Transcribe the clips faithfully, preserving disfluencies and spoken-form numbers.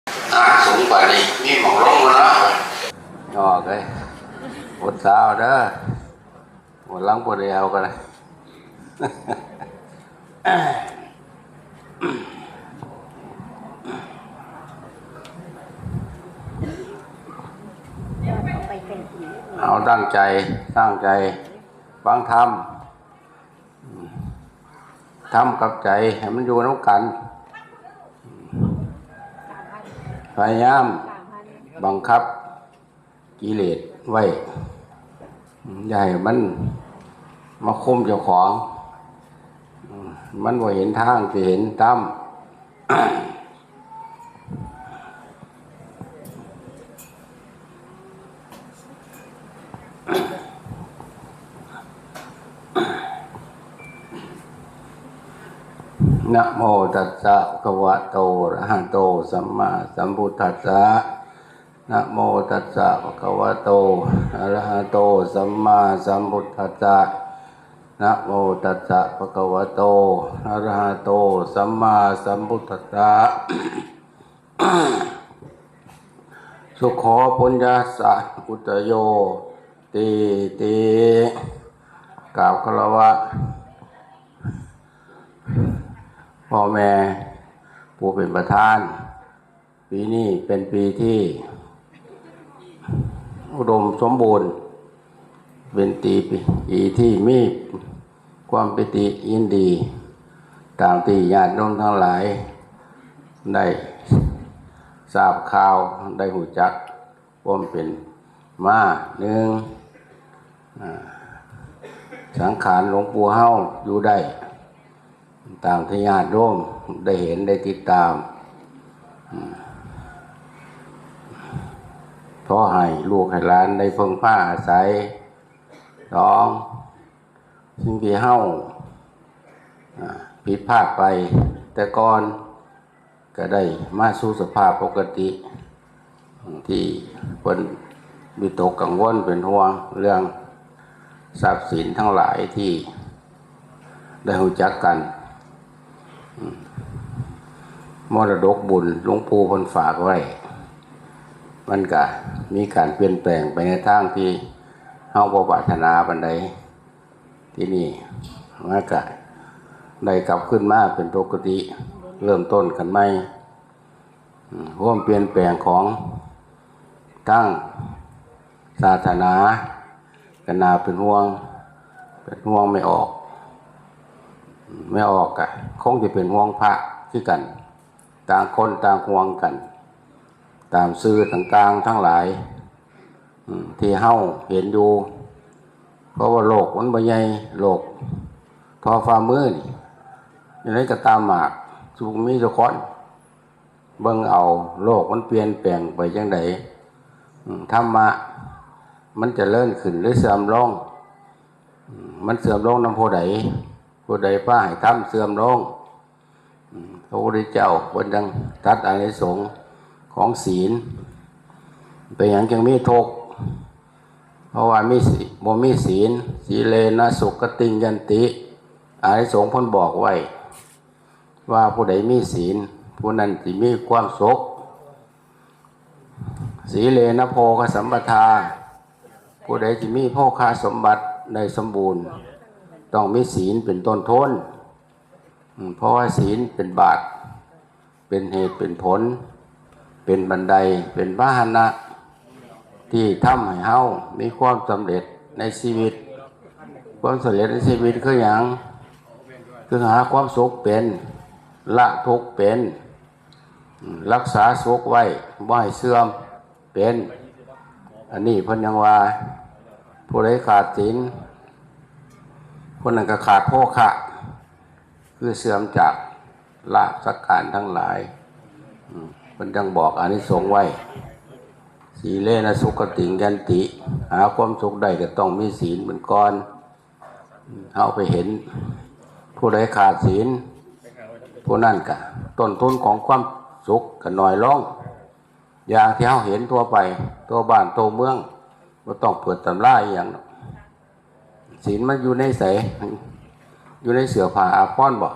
อ่า สูงกว่านี้ มีหม่องลงแล้วนะ ออกเลย อดสาวเด้อ หมดหลังปวดเอวกันเลย เอาตั้งใจ ตั้งใจ ฟังธรรม ธรรมกับใจให้มันอยู่นำกัน พยายามบังคับกิเลสไว้ อย่าให้มันมาคุมเจ้าของ มันบ่เห็นทาง สิเห็นธรรม นะโมตัสสะภะคะวะโต อะระหะโต สัมมาสัมพุทธัสสะ นะโมตัสสะภะคะวะโต อะระหะโต สัมมาสัมพุทธัสสะ นะโมตัสสะภะคะวะโต อะระหะโต สัมมาสัมพุทธัสสะ สุโข ปุญญาสสะ อุตโย ตีติ กราบคารวะ พ่อแม่ผู้เป็นประธาน ปีนี้เป็นปีที่อุดมสมบูรณ์ เป็นปีที่มีความปิติยินดี ตามที่ญาติโยมทั้งหลายได้ทราบข่าว ได้รู้จักความเป็นมา หนึ่ง อ่า สังขารหลวงปู่เฮาอยู่ได้ ตามที่ญาติโยมได้เห็นได้ติดตาม อืม ขอให้ลูกให้หลานได้เพิ่งพาอาศัย สอง สิ่งที่เฮา อ่า ผิดพลาดไปแต่ก่อน ก็ได้มาสู่สภาพปกติ ที่เพิ่นวิตกกังวลเป็นห่วงเรื่องทรัพย์สินทั้งหลายที่ได้รู้จักกัน อืม มรดกบุญหลวงปู่เพิ่นฝากไว้ มันก็มีการเปลี่ยนแปลงไปในทางที่เฮาบ่ปรารถนาปานใด ที่นี่มันก็ได้กลับขึ้นมาเป็นปกติ เริ่มต้นกันใหม่ อืม ความเปลี่ยนแปลงของทางศาสนา ก็น่าเป็นห่วง เป็นห่วงแม่ออก แม่ออกก็คงจะเป็นห่วงพระคือกัน ต่างคนต่างห่วงกัน ตามสื่อต่างๆทั้งหลาย อืม ที่เฮาเห็นอยู่ เพราะว่าโลกมันบ่ใหญ่ โลกเท่าฝ่ามือนี่ อยู่ในกระตาหมาก สุมีสุคน เบิ่งเอา โลกมันเปลี่ยนแปลงไปจั่งใด อืม ธรรมะมันเจริญขึ้นหรือเสื่อมลง อืม มันเสื่อมลงนำผู้ใด ผู้ใดพาให้ธรรมเสื่อมลง อืม พระพุทธเจ้าเพิ่นจั่งตรัสอานิสงส์ของศีล เป็นหยังจึงมีทุกข์ เพราะว่ามีศี- บ่มีศีล สีเลนะสุขติงยันติ อานิสงส์เพิ่นบอกไว้ ว่าผู้ใดมีศีล ผู้นั้นสิมีความสุข สีเลนะโภคสัมปทา ผู้ใดสิมีโภคสมบัติได้สมบูรณ์ ต้องมีศีลเป็นต้นทุน อืม เพราะว่าศีลเป็นบาตร เป็นเหตุเป็นผล เป็นบันได เป็นพาหนะ ที่ทำให้เฮามีความสำเร็จในชีวิต ความสำเร็จในชีวิตคือหยัง คือหาความสุขเป็น ละทุกข์เป็น อืม รักษาสุขไว้ บ่ให้เสื่อมเป็น อันนี้เพิ่นยังว่า ผู้ใดขาดศีล ผู้นั้นก็ขาดโภคะ คือเสื่อมจากลาภสักการทั้งหลาย อืม เพิ่นยังบอกอานิสงส์ไว้ สีเลนะสุขติงยันติ หาความสุขได้ก็ต้องมีศีลเป็นก่อน อืม เฮาไปเห็น ผู้ใดขาดศีล ผู้นั้นก็ต้นทุนของความสุขก็น้อยลง อย่างที่เฮาเห็นทั่วไป ทั่วบ้านทั่วเมือง บ่ต้องเปิดตำราอีหยังดอก ศีลมันอยู่ในไส อยู่ในเสื้อผ้าอาภรณ์บ่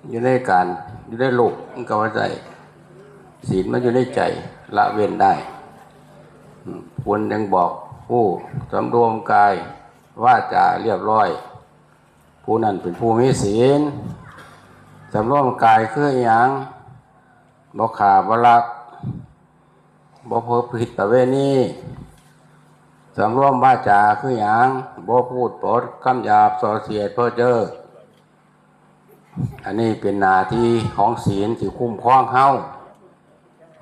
อยู่ในการ อยู่ในโลก มันก็ว่าได้ ศีลมันอยู่ในใจ ละเว้นได้ อืม ควรยังบอกผู้สำรวมกาย วาจาเรียบร้อย ผู้นั้นเป็นผู้มีศีล สำรวมกายคือหยัง บ่ฆ่าบ่ลัก บ่ประพฤติผิดประเวณี สำรวมวาจาคือหยัง บ่พูดปดคำหยาบส่อเสียดเพ้อเจ้อ อันนี้เป็นหน้าที่ของศีลที่คุ้มครองเฮา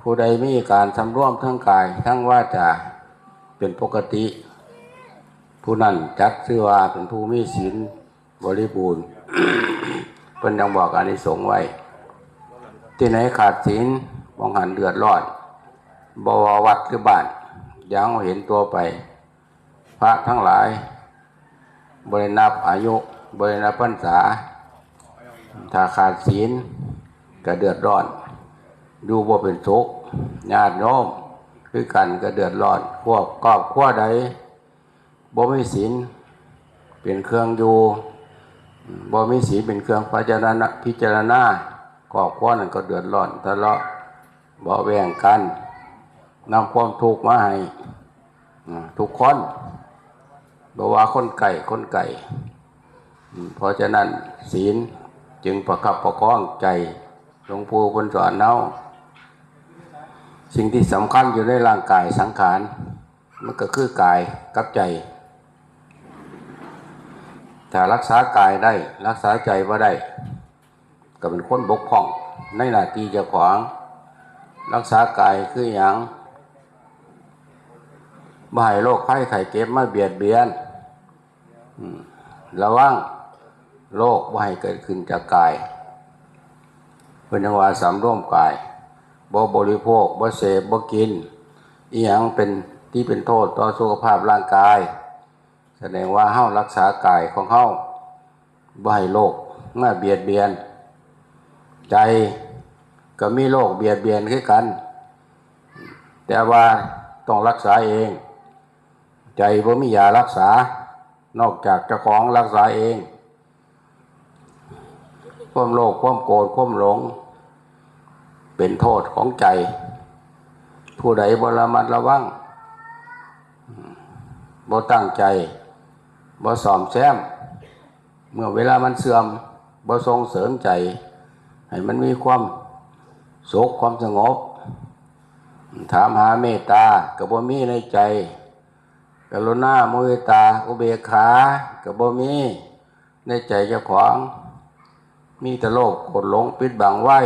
ผู้ใดมีการสำรวมทั้งกายทั้งวาจาเป็นปกติ ผู้นั้นจัดชื่อว่าเป็นผู้มีศีลบริบูรณ์ เพิ่นยังบอกอานิสงส์ไว้ ที่ไหนขาดศีล บ่หันเดือดร้อน บ่ว่าวัดหรือบ้าน อย่างเฮาเห็นทั่วไป พระทั้งหลาย บ่ได้นับอายุ บ่ได้นับพรรษา ถ้าขาดศีลก็เดือดร้อน อยู่บ่เป็นสุข ญาติโยมคือกันก็เดือดร้อน พวกครอบครัวใดบ่มีศีลเป็นเครื่องอยู่ บ่มีศีลเป็นเครื่องพิจารณา พิจารณา ครอบครัวนั้นก็เดือดร้อน ทะเลาะเบาะแว้งกัน นำความทุกข์มาให้ อ่า ทุกคน บ่ว่าคนใกล้คนไกล อืม เพราะฉะนั้นศีลจึงประคับประคองใจ หลวงปู่เพิ่นสอนเฮา สิ่งที่สำคัญอยู่ในร่างกายสังขาร มันก็คือกายกับใจ ถ้ารักษากายได้ รักษาใจบ่ได้ ก็เป็นคนบกพร่องในหน้าที่เจ้าของ รักษากายคือหยัง บ่ให้โรคภัยไข้เจ็บมาเบียดเบียน อืม ระวังโรคบ่ให้เกิดขึ้นจากกาย เพิ่นยังว่าสำรวมกาย บ่บริโภค บ่เสพ บ่กิน อิหยังเป็นที่เป็นโทษต่อสุขภาพร่างกาย แสดงว่าเฮารักษากายของเฮา บ่ให้โรคมาเบียดเบียน ใจก็มีโรคเบียดเบียนคือกัน แต่ว่าต้องรักษาเอง ใจบ่มียารักษา นอกจากเจ้าของรักษาเอง ความโลภ ความโกรธ ความหลง เป็นโทษของใจ ผู้ใดบ่ระมัดระวัง บ่ตั้งใจ บ่ซ่อมแซม เมื่อเวลามันเสื่อม บ่ส่งเสริมใจ ให้มันมีความสุข ความสงบ ถามหาเมตตาก็บ่มีในใจ กรุณา มุทิตา อุเบกขาก็บ่มีในใจเจ้าของ มีแต่โลภ โกรธ หลง ปิดบังไว้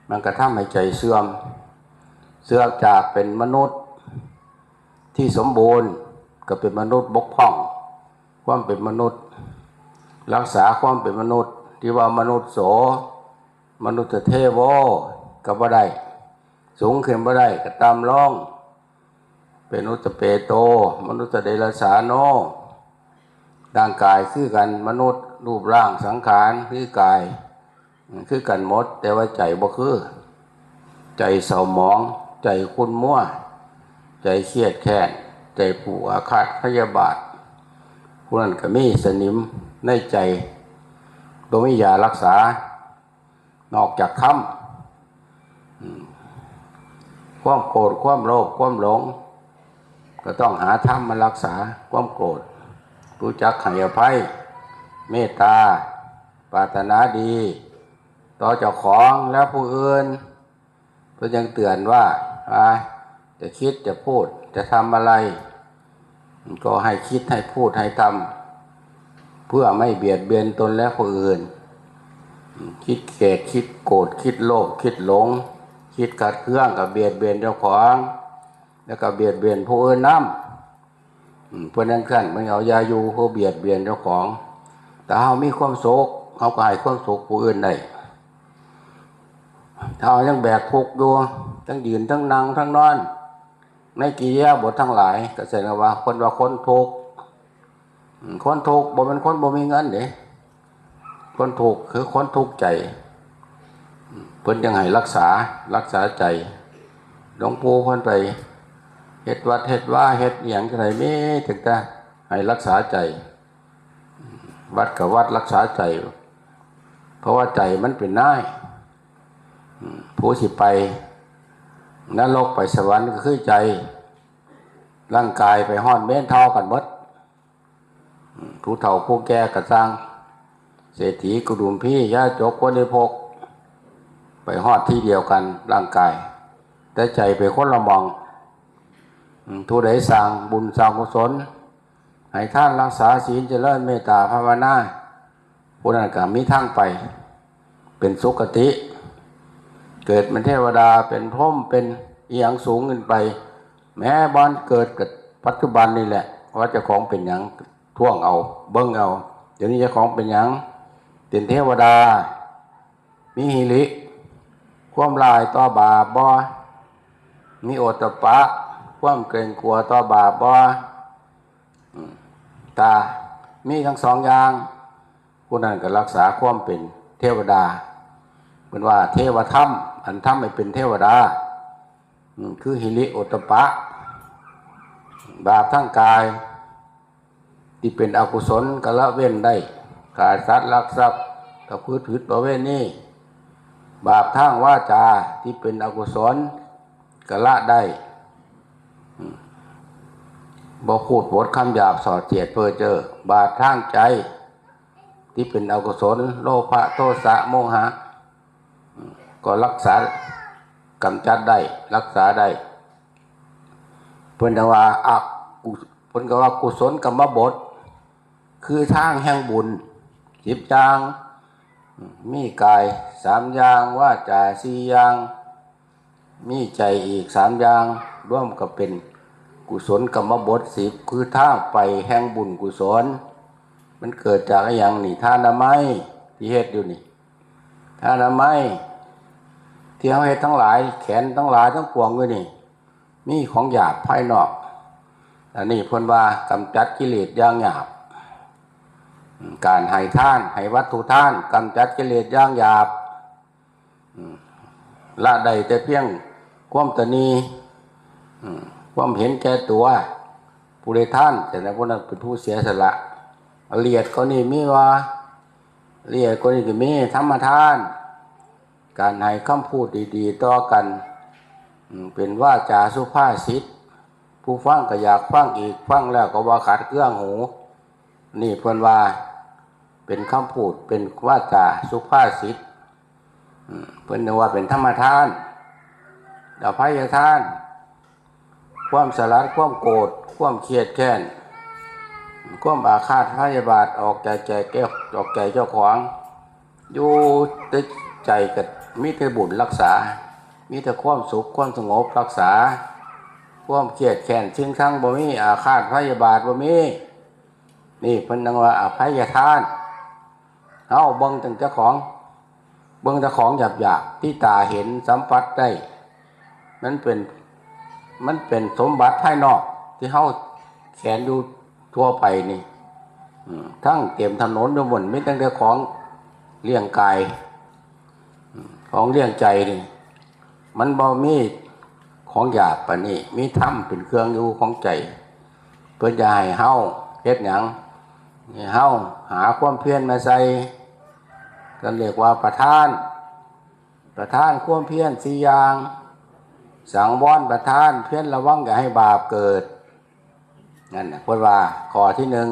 มันก็ทำให้ใจเสื่อม เสื่อมจากเป็นมนุษย์ที่สมบูรณ์ ก็เป็นมนุษย์บกพร่อง ความเป็นมนุษย์ รักษาความเป็นมนุษย์ ที่ว่ามนุษย์โส มนุษย์เทโว ก็บ่ได้ สูงขึ้นบ่ได้ ก็ต่ำลง เป็นมนุษย์เปโต มนุษย์เดรัจฉาโน ร่างกายคือกัน มนุษย์ รูปร่างสังขารคือกาย คือกันหมด แต่ว่าใจบ่คือ ใจเศร้าหมอง ใจขุ่นมัว ใจเครียดแค้น ใจผูกอาฆาตพยาบาท ผู้นั้นก็มีสนิมในใจ บ่มียารักษา นอกจากธรรม อืม ความโกรธ ความโลภ ความหลง ก็ต้องหาธรรมมารักษาความโกรธ รู้จักให้อภัย เมตตา ปรารถนาดี ต่อเจ้าของและผู้อื่น เพิ่นยังเตือนว่า อ่า จะคิด จะพูด จะทำอะไร ก็ให้คิด ให้พูด ให้ทำ เพื่อไม่เบียดเบียนตนและผู้อื่น คิดเกลียด คิดโกรธ คิดโลภ คิดหลง คิดขัดเคือง ก็เบียดเบียนเจ้าของ แล้วก็เบียดเบียนผู้อื่นนำ อืม เพิ่นจั่งซั้น เพิ่นเอายาอยู่ เพื่อเบียดเบียนเจ้าของ แต่เฮามีความสุข เฮาก็ให้ความสุขผู้อื่นได้ ถ้าเฮายังแบกทุกข์อยู่ ทั้งยืน ทั้งนั่ง ทั้งนอน ในกิริยาบถทั้งหลาย ก็แสดงว่าคนว่าคนทุกข์ อืม คนทุกข์บ่แม่นคนบ่มีเงินเด้ คนทุกข์คือคนทุกข์ใจ เพิ่นจั่งให้รักษา รักษาใจ หลวงปู่เพิ่นไปเฮ็ดวัดเฮ็ดวา เฮ็ดอิหยังจั่งใด มีแต่จะให้รักษาใจ วัดก็วัดรักษาใจ เพราะว่าใจมันเป็นนาย ผู้สิไปนรกไปสวรรค์ก็คือใจ ร่างกายไปฮอดเมนเท่ากันหมด ผู้เฒ่าผู้แก่กะซัง เศรษฐีกุดุมพียาจกคนนิพก ไปฮอดที่เดียวกันร่างกาย แต่ใจไปคนละหม่อง ผู้ใดสร้างบุญสร้างกุศล ให้ทานรักษาศีลเจริญเมตตาภาวนา ผู้นั้นก็มีทางไป เป็นสุคติ เกิดเป็นเทวดาเป็นพรหมเป็นอีหยังสูงขึ้นไป แม้บ่อนเกิดกับปัจจุบันนี่แหละ ว่าเจ้าของเป็นหยัง ท่วงเอา เบิ่งเอา เดี๋ยวนี้เจ้าของเป็นหยัง เป็นเทวดา มีหิริ ความละอายต่อบาปบ่ มีโอตตัปปะ ความเกรงกลัวต่อบาปบ่ ถ้ามีทั้งสองอย่าง ผู้นั้นก็รักษาความเป็นเทวดา เป็นว่าเทวธรรม อันทำให้เป็นเทวดา คือหิริโอตตัปปะ บาปทางกาย ที่เป็นอกุศลก็ละเว้นได้ ฆ่าสัตว์ลักทรัพย์ประพฤติผิดประเวณี บาปทางวาจาที่เป็นอกุศลก็ละได้ บ่พูดปดคำหยาบส่อเสียดเพ้อเจ้อ บาปทางใจที่เป็นอกุศล โลภะโทสะโมหะ ก็รักษากำจัดได้ รักษาได้ เพิ่นว่าอกุเพิ่นก็ว่ากุศลกรรมบท คือทางแห่งบุญสิบอย่าง มีกายสามอย่าง วาจาสี่อย่าง มีใจอีกสามอย่าง รวมก็เป็นกุศลกรรมบทสิบ คือทางไปแห่งบุญกุศล มันเกิดจากอหยังนี่ ทานไมที่เฮ็ดอยู่นี่ ทานไมที่เฮาเฮ็ดทั้งหลาย แขนทั้งหลายทั้งปวงอยู่นี่ มีของหยาบภายนอก อันนี้เพิ่นว่ากำจัดกิเลสอย่างหยาบ การให้ทาน ให้วัตถุทาน กำจัดกิเลสอย่างหยาบ ละได้แต่เพียงความตนี ความเห็นแก่ตัว ผู้ใดทาน แต่ในพวกนั้นเป็นผู้เสียสละ ละเอียดก็นี่มีว่า ละเอียดก็นี่ก็มี ธรรมทาน การให้คำพูดดีๆต่อกัน เป็นวาจาสุภาษิต ผู้ฟังก็อยากฟังอีก ฟังแล้วก็บ่ขัดเคืองหู นี่เพิ่นว่าเป็นคำพูด เป็นวาจาสุภาษิต เพิ่นเรียกว่าเป็นธรรมทาน อภัยทาน ความสลัด ความโกรธ ความเครียดแค้น ความอาฆาตพยาบาท ออกจากใจแก้ออกจากเจ้าของ อยู่แต่ใจก็มีแต่บุญรักษา มีแต่ความสุขความสงบรักษา ความเครียดแค้นชิงชังบ่มี อาฆาตพยาบาทบ่มี นี่เพิ่นเรียกว่าอภัยทาน เฮาเบิ่งตั้งเจ้าของ เบิ่งเจ้าของหยาบๆที่ตาเห็นสัมผัสได้ มันเป็น มันเป็นสมบัติภายนอกที่เฮาแขวนอยู่ทั่วไปนี่ ทั้งเต็มถนนอยู่บน มีตั้งแต่ของเลี้ยงกาย ของเลี้ยงใจนี่ มันบ่มีของหยาบปานนี้ มีธรรมเป็นเครื่องอยู่ของใจ เพิ่นจะให้เฮาเฮ็ดหยัง ให้เฮาหาความเพียรมาใส่ ก็เรียกว่าประทาน ประทานความเพียรสี่อย่าง สังวรประทาน เพียรระวังอย่าให้บาปเกิด นั่นน่ะ เพิ่นว่าข้อที่หนึ่ง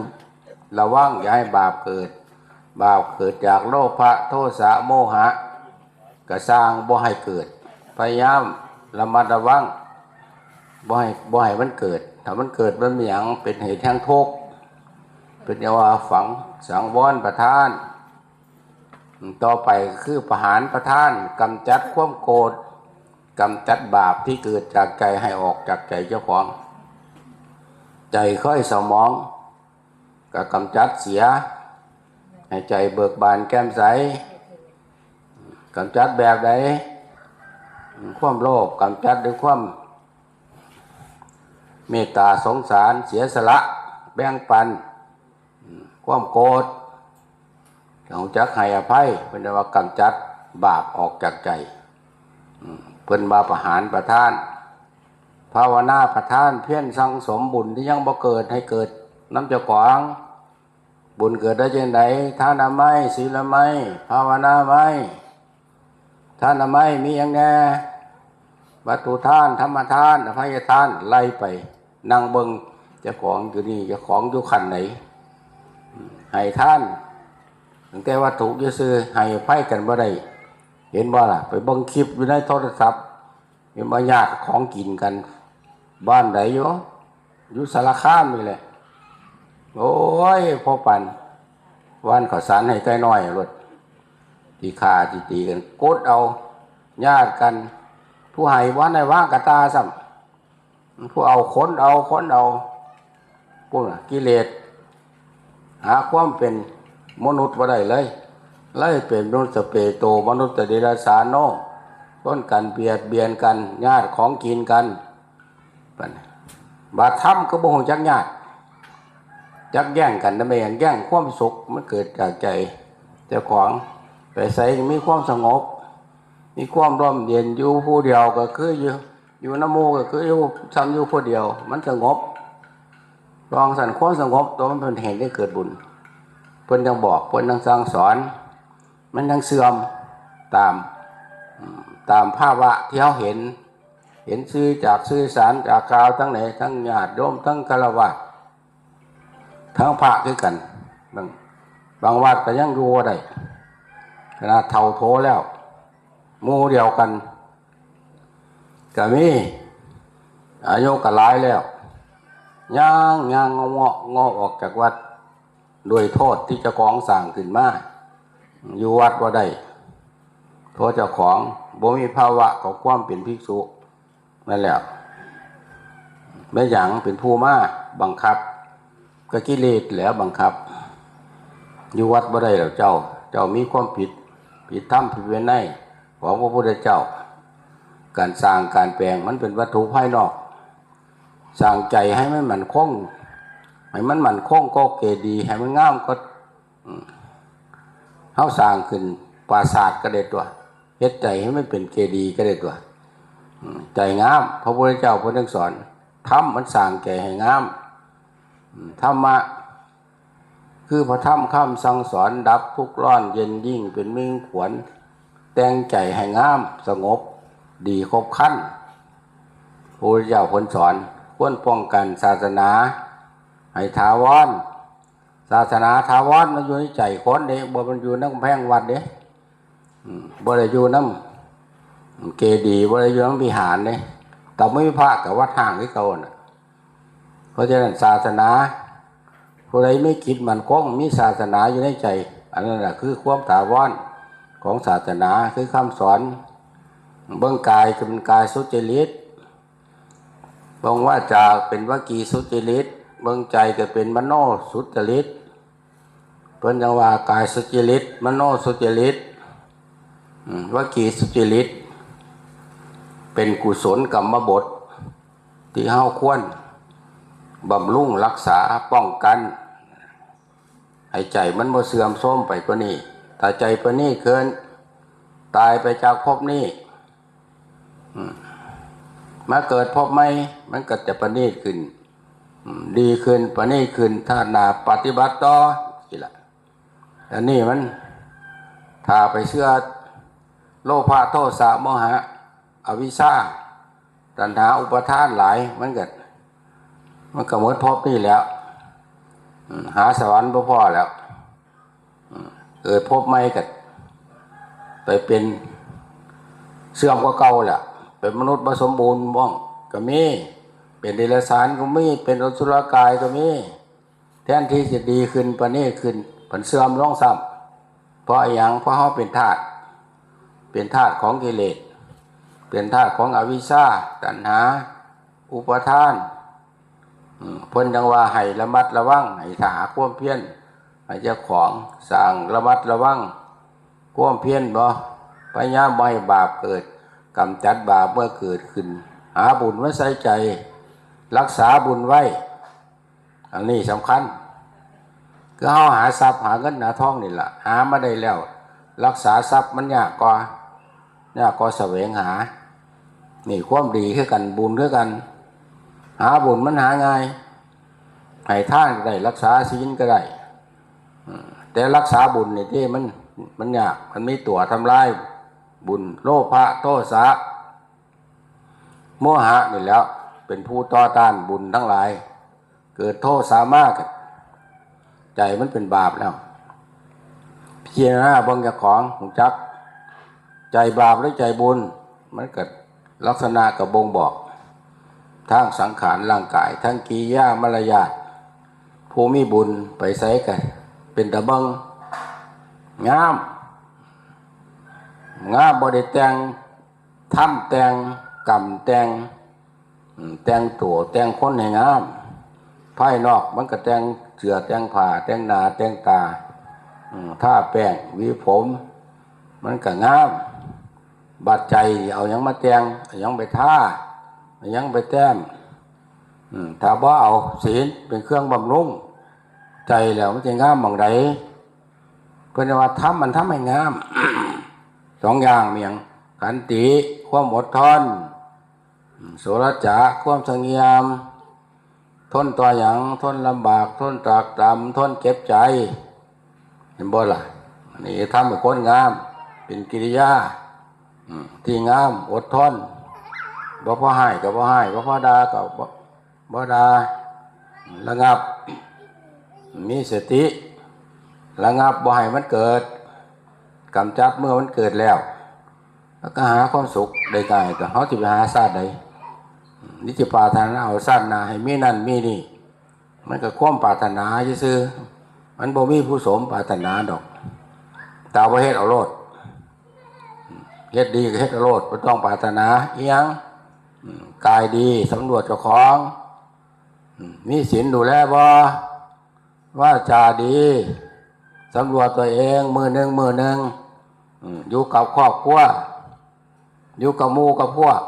ระวังอย่าให้บาปเกิด บาปเกิดจากโลภะ โทสะ โมหะ ก็สร้างบ่ให้เกิด พยายามระมัดระวัง บ่ให้ บ่ให้มันเกิด ถ้ามันเกิดมันมีหยัง เป็นเหตุแห่งทุกข์ เป็นเรียกว่าฝัง สังวรประทาน ต่อไปก็คือประหารประทาน กำจัดความโกรธ กำจัดบาปที่เกิดจากใจให้ออกจากใจเจ้าของ ใจเคยเศร้าหมอง ก็กำจัดเสีย ให้ใจเบิกบานแจ่มใส กำจัดแบบใด ความโลภกำจัดด้วยความเมตตาสงสาร เสียสละ แบ่งปัน ความโกรธ รู้จักให้อภัย เพิ่นเรียกว่ากำจัดบาปออกจากใจ เพิ่นว่าประหารประทาน ภาวนาประทาน เพียรสั่งสมบุญที่ยังบ่เกิดให้เกิดนำเจ้าของ บุญเกิดได้จังใด ทานไม ศีลไม ภาวนาไม ทานน้ำไม้มีหยังแหน่ วัตถุทาน ธรรมทาน อภัยทาน ไล่ไป นั่งเบิ่งเจ้าของอยู่นี่ เจ้าของอยู่ขั้นไหน ให้ทาน ตั้งแต่วัตถุซื่อๆ ให้อภัยกันบ่ได้ เห็นบ่ล่ะ ไปเบิ่งคลิปอยู่ในโทรศัพท์ เห็นบ่ ญาติของกินกัน บ้านใดอยู่ อยู่สารคามนี่แหละ โอ้ย พ่อปัน วันข้าวสารให้ไก่น้อยรถ ที่ฆ่าที่ตีกัน กดเอา ญาติกัน ผู้ให้บ่ได้วางกระตาซ้ำ ผู้เอา ขนเอา ขนเอา พวกน่ะ กิเลส หาความเป็นมนุษย์บ่ได้เลย เลยเป็นมนุษย์สเปโต มนุษย์เดรัจฉานโน ต้นกันเบียดเบียนกัน ญาติของกินกัน บัดนี้ บาดธรรมก็บ่ฮู้จักญาติ จักแย่งกันนะแม่น แย่งความสุขมันเกิดจากใจเจ้าของ ไปไสมีความสงบ มีความร่มเย็น อยู่ผู้เดียวก็คืออยู่ อยู่นำหมู่ก็คืออยู่ ซ่ำอยู่ผู้เดียว มันสงบ ลองสั่น ความสงบตัวมันเป็นเหตุให้เกิดบุญ เพิ่นจั่งบอก เพิ่นจั่งสั่งสอน มันจั่งเสื่อมตาม อืม ตามภาวะที่เฮาเห็น เห็นสื่อจากสื่อสารจากข่าวทั้งหลาย ทั้งญาติโยม ทั้งฆราวาส ทั้งพระคือกัน บาง บางวัดก็ยังอยู่บ่ได้ ขนาดเฒ่าโถแล้ว หมู่เดียวกันก็มี อายุก็หลายแล้ว ย่าง ย่างเงาะเงาะออกจากวัด ด้วยโทษที่เจ้าของสร้างขึ้นมา อยู่วัดบ่ได้ โทษเจ้าของ บ่มีภาวะของความเป็นภิกษุ นั่นแหละ แม่นหยัง เป็นผู้มาบังคับ ก็กิเลสแหละบังคับ อยู่วัดบ่ได้แล้วเจ้า เจ้ามีความผิด ผิดธรรมผิดวินัยของพระพุทธเจ้า การสร้างการแปลงมันเป็นวัตถุภายนอก สร้างใจให้มันมั่นคง ให้มันมั่นคงก็เจดีย์ ให้มันงามก็ อืม เฮาสร้างขึ้นปราสาทก็ได้ตัว เฮ็ดใจให้มันเป็นเจดีย์ก็ได้ตัว อืม ใจงาม พระพุทธเจ้าเพิ่นจั่งสอน ธรรมมันสร้างใจให้งาม อืม ธรรมะ คือพระธรรมคำสั่งสอน ดับทุกข์ร้อนเย็นยิ่งเป็นมิ่งขวัญ แต่งใจให้งามสงบดีครบครัน พระพุทธเจ้าเพิ่นสอน ควรป้องกันศาสนาให้ถาวร ศาสนาถาวรมันอยู่ในใจคนเด้ บ่มันอยู่ในกำแพงวัดเด้ อืม บ่ได้อยู่นำเจดีย์ บ่ได้อยู่นำวิหารเด้ แต่ไม่มีพระกับวัดห้างคือเก่าน่ะ เพราะฉะนั้นศาสนา ผู้ใดมีจิตมั่นคง มีศาสนาอยู่ในใจ อันนั้นน่ะคือความถาวรของศาสนา คือคำสอน เบิ่งกายก็เป็นกายสุจริต เบิ่งวาจาเป็นวจีสุจริต เบิ่งใจก็เป็นมโนสุจริต เพิ่นจั่งว่ากายสุจริต มโนสุจริต อืม วจีสุจริต เป็นกุศลกรรมบท ที่เฮาควรบำรุงรักษาป้องกัน ให้ใจมันบ่เสื่อมโทรมไปกว่านี้ ถ้าใจประณีตขึ้น ตายไปจากภพนี้ อืม มาเกิดภพใหม่ มันก็จะประณีตขึ้น อืม ดีขึ้น ประณีตขึ้น ถ้าหน้าปฏิบัติต่อ สิล่ะ อันนี้มัน ถ้าไปเชื่อโลภะ โทสะ โมหะ อวิชชา ตัณหา อุปาทานหลาย มันก็ มันก็หมดภพนี่แหล้ว อืม หาสวรรค์บ่พ้อแล้ว อืม เกิดภพใหม่ก็ไปเป็นเสื่อมกว่าเก่าแหละ เป็นมนุษย์บ่สมบูรณ์บ้างก็มี เป็นเดรัจฉานก็มี เป็นอสุรกายก็มี แทนที่จะดีขึ้น ประณีตขึ้น มันเสื่อมลงซ้ำ เพราะอะหยัง เพราะเฮาเป็นทาส เป็นทาสของกิเลส เป็นทาสของอวิชชา ตัณหา อุปาทาน อืม เพิ่นจั่งว่าให้ระมัดระวัง ให้ถ้าหาความเพียร ให้เจ้าของสร้างระมัดระวังความเพียรบ่ พยายามบ่ให้บาปเกิด กำจัดบาปเมื่อเกิดขึ้น หาบุญมาใส่ใจ รักษาบุญไว้ อันนี้สำคัญ คือเฮาหาทรัพย์หาเงินหาทองนี่ล่ะ หามาได้แล้ว รักษาทรัพย์มันยากกว่า ยากกว่าแสวงหา นี่ความดีคือกัน บุญคือกัน หาบุญมันหาง่าย ให้ทานก็ได้ รักษาศีลก็ได้ อืม แต่รักษาบุญนี่ที่มัน มันยาก มันมีตั๋วทำลาย บุญ โลภะ โทสะ โมหะนี่แหล้ว เป็นผู้ต่อต้านบุญทั้งหลาย เกิดโทสะมาก ใจมันเป็นบาปแล้ว พิจารณาเบิ่งเจ้าของ รู้จัก ใจบาปหรือใจบุญ มันก็ลักษณะก็บ่งบอก ทางสังขารร่างกาย ทั้งกิริยามารยาท ผู้มีบุญไปไสก็เป็นตาเบิ่ง งาม งาม บ่ได้แต่ง ทำแต่ง กรรมแต่ง อืม แต่งตัว แต่งคนให้งาม ภายนอกมันก็แต่งเสื้อ แต่งผ้า แต่งหน้า แต่งตา อืม ทาแป้ง หวีผม มันก็งาม บาดใจ เอาหยังมาแต่ง เอาหยังไปทา เอาหยังไปแต้ม อืม ถ้าบ่เอาศีลเป็นเครื่องบำรุงใจแล้ว มันจะงามหม่องใด เพิ่นว่าธรรมมันทำให้งาม สองอย่างมีหยัง ขันติ ความอดทน อืม โสรจจะ ความสงบเงียบ ทนต่อหยัง ทนลำบาก ทนตรากตรำ ทนเจ็บใจ เห็นบ่ล่ะ อันนี้ทำให้คนงาม เป็นกิริยา อืม ที่งาม อดทน บ่พอฮ้ายก็บ่ฮ้าย บ่พอด่าก็บ่ บ่ด่า ระงับ มีสติ ระงับบ่ให้มันเกิด กำจัดเมื่อมันเกิดแล้ว แล้วก็หาความสุขได้ง่าย แต่เฮาสิไปหาชาติใด นี่สิปรารถนาเอาชาติหน้าให้มีนั่นมีนี่ มันก็ความปรารถนาซื่อๆ มันบ่มีผู้สมปรารถนาดอก แต่ว่าเฮ็ดเอาโลด เฮ็ดดีก็เฮ็ดเอาโลด บ่ต้องปรารถนาอิหยัง อืม กายดี สำรวจเจ้าของ อืม มีศีลดูแลบ่ วาจาดี สำรวจตัวเอง มื้อหนึ่ง มื้อหนึ่ง อืม อยู่กับครอบครัว อยู่กับหมู่กับพวก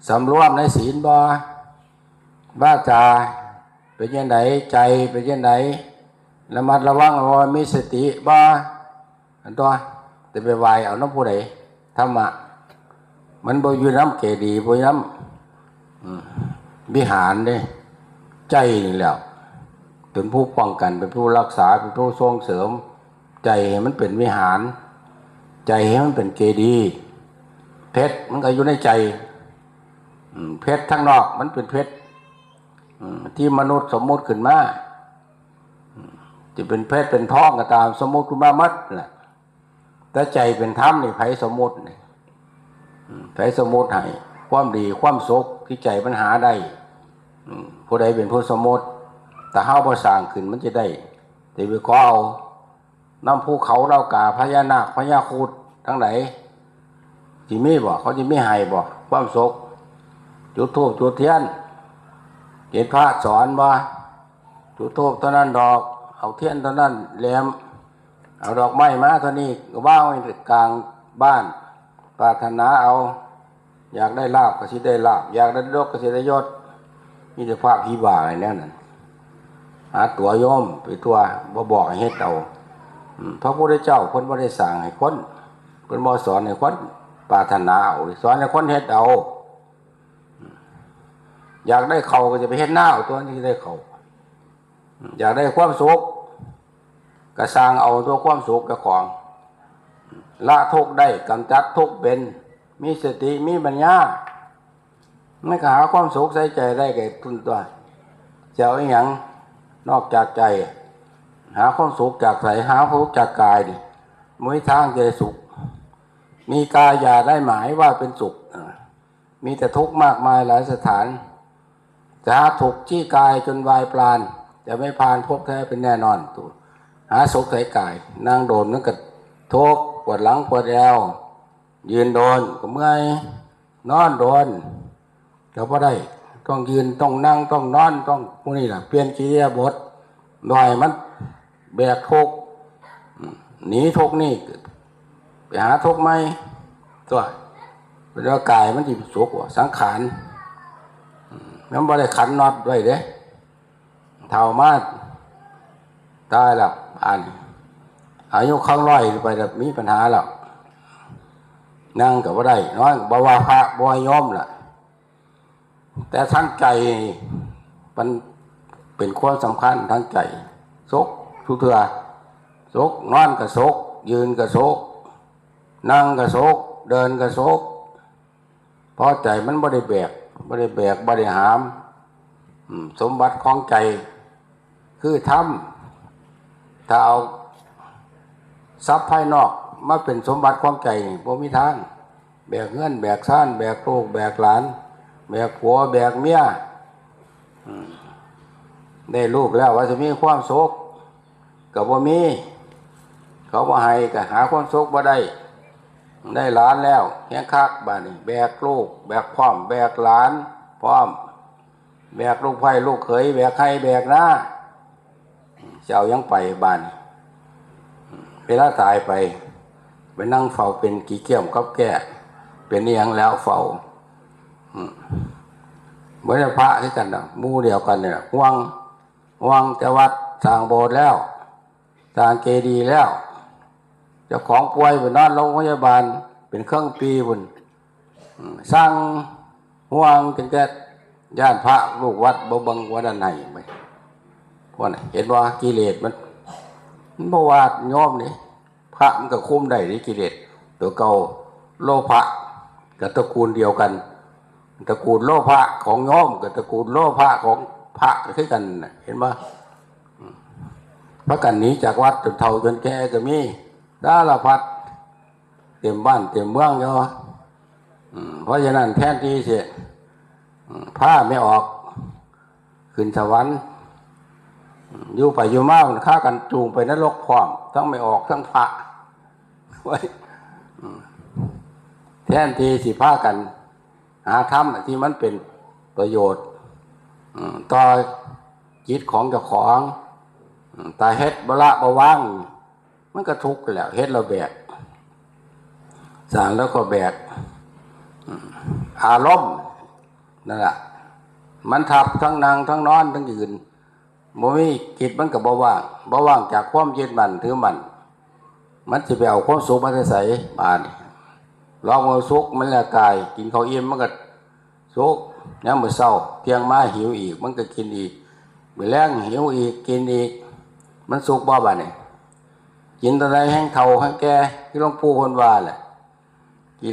สำรวมในศีลบ่ วาจาเป็นจั่งใด ใจเป็นจั่งใด ระมัดระวังบ่ มีสติบ่ อันตัว จะไปไหว้เอานำผู้ใด ธรรมะ มันบ่อยู่นำเจดีย์ บ่อยู่นำ วิหารเด้ ใจนี่แหละ เป็นผู้ป้องกัน เป็นผู้รักษา เป็นผู้ส่งเสริม ใจให้มันเป็นวิหาร ใจให้มันเป็นเจดีย์ เพชรมันก็อยู่ในใจ อืม เพชรทางนอกมันเป็นเพชร อืม ที่มนุษย์สมมุติขึ้นมา อืม ที่เป็นเพชรเป็นทองก็ตาม สมมุติขึ้นมาหมดแหละ แต่ใจเป็นธรรมนี่ ไผสมมุตินี่ อืม ไผสมมุติให้ ความดีความสุขที่ใจมันหาได้ อืม ผู้ใดเป็นผู้สมมุติ แต่เฮาบ่สร้างขึ้นมันจะได้ แต่ไปขอเอา นำภูเขาเหล่ากา พญานาค พญาครุฑ ทั้งหลาย สิมีบ่ เขาสิมีให้บ่ ความสุข จุดธูปจุดเทียน เห็นพระสอนบ่ จุดธูปเท่านั้นดอก เอาเทียนเท่านั้นแหลม เอาดอกไม้มาเท่านี้ ก็วางไว้กลางบ้าน ปรารถนาเอา อยากได้ลาภก็สิได้ลาภ อยากได้ยศก็สิได้ยศ มีแต่พระผีบ้าไอ้แนวนั้น หาตั๋วโยมไปทั่ว บ่บอกให้เฮ็ดเอา อืม พระพุทธเจ้าเพิ่นบ่ได้สั่งให้คน เพิ่นบ่สอนให้คนปรารถนาเอา สอนให้คนเฮ็ดเอา อืม อยากได้ข้าวก็จะไปเฮ็ดนาเอาตัวนี้ได้ข้าว อืม อยากได้ความสุข ก็สร้างเอาตัวความสุขเจ้าของ ละทุกข์ได้ กำจัดทุกข์เป็น มีสติ มีปัญญา มันก็หาความสุขใส่ใจได้แก่ทุนตัว จะเอาอิหยังนอกจากใจ หาความสุขจากใส หาความสุขจากกายนี่ บ่มีทางจะได้สุข มีกายอย่าได้หมายว่าเป็นสุข อ่า มีแต่ทุกข์มากมายหลายสถาน จะหาสุขที่กายจนวายปราณ จะไม่ผ่านภพแท้เป็นแน่นอน ตัว หาสุขใส่กาย นั่งโดนมันก็ทุกข์ ปวดหลังปวดแอว ยืนโดนก็เมื่อย นอนโดนก็บ่ได้ ต้องยืน ต้องนั่ง ต้องนอน ต้องพวกนี้ล่ะ เปลี่ยนอิริยาบถ บ่ให้มันแบกทุกข์ อืม หนีทุกข์นี่ ไปหาทุกข์ใหม่ ตัว เป็นว่ากายมันสิสุขว่ะ สังขาร อืม มันบ่ได้ขันน็อตไว้เด้ เฒ่ามาตายแล้ว อัน อายุครบร้อยไปแล้ว มีปัญหาแล้ว นั่งก็บ่ได้ นอนก็บ่ว่าพระ บ่ว่าโยมล่ะ แต่ทางใจนี่ มันเป็นความสำคัญทางใจ สุขทุกเทื่อ สุข นอนก็สุข ยืนก็สุข นั่งก็โศก เดินก็โศก เพราะใจมันบ่ได้แบก บ่ได้แบก บ่ได้หาม อืม สมบัติของใจ คือธรรม ถ้าเอาทรัพย์ภายนอกมาเป็นสมบัติของใจนี่ บ่มีทาง แบกเฮือน แบกซาน แบกลูก แบกหลาน แบกผัว แบกเมีย อืม ได้ลูกแล้วว่าสิมีความสุข ก็บ่มี เขาบ่ให้ก็หาความสุขบ่ได้ ได้หลานแล้วแฮงคัก บาดนี้ แบกลูก แบกพร้อม แบกหลานพร้อม แบกลูกไผ่ลูกเขย แบกไฮ่แบกนา สิเอาหยังไป บาดนี้ เวลาตายไป ไปนั่งเฝ้าเป็นขี้เกียมกับแก้ เป็นอิหยังแล้วเฝ้า อืม บ่ได้พระคือกันน่ะ หมู่เดียวกันเนี่ย ห่วง ห่วงแต่วัด สร้างโบสถ์แล้ว สร้างเจดีย์แล้ว เจ้าของป่วยไปนอนโรงพยาบาล เป็นครึ่งปีพุ้น อืม สั่ง ห่วงจนแก่ย้านพระลูกวัดบ่เบิ่งว่านั่นให้ไป พวกนั้น เห็นบ่ กิเลสมัน มันบ่ว่าโยมนี่ พระมันก็คุมได้นี่ กิเลสตัวเก่า โลภะกับตระกูลเดียวกัน ตระกูลโลภะของโยมกับตระกูลโลภะของพระก็คือกันน่ะ เห็นบ่ อืม พากันหนีจากวัดจนเฒ่าจนแก่ก็มี สารพัด เต็มบ้านเต็มเมืองอยู่ อืม เพราะฉะนั้นแทนที่สิ อืม พาแม่ออก ขึ้นสวรรค์ อืม อยู่ไปอยู่มามันฆ่ากันจูงไปนรกพร้อม ทั้งแม่ออกทั้งพระ ไว้ อืม แทนที่สิพากัน หาธรรมที่มันเป็นประโยชน์ อืม ต่อจิตของเจ้าของ อืม แต่เฮ็ดบ่ละบ่วาง มันก็ทุกข์แหล้ว เฮ็ดแล้วแบก สร้างแล้วก็แบก อืม อารมณ์นั่นแหละ มันทับทั้งนั่งทั้งนอนทั้งยืน บ่มีจิตมันก็บ่ว่าง บ่ว่างจากความยึดมั่นถือมั่น มันสิไปเอาความสุขมาแต่ไส บาดนี้ ลองเอาสุขมันละกาย กินข้าวอิ่มมันก็สุข ยามมื้อเช้า เที่ยงมาหิวอีก มันก็กินอีก มื้อแลงหิวอีก กินอีก มันสุขบ่บาดนี้ กินตอนใดแฮงเฒ่าแฮงแก่ คือหลวงปู่เพิ่นว่าแหละ กิน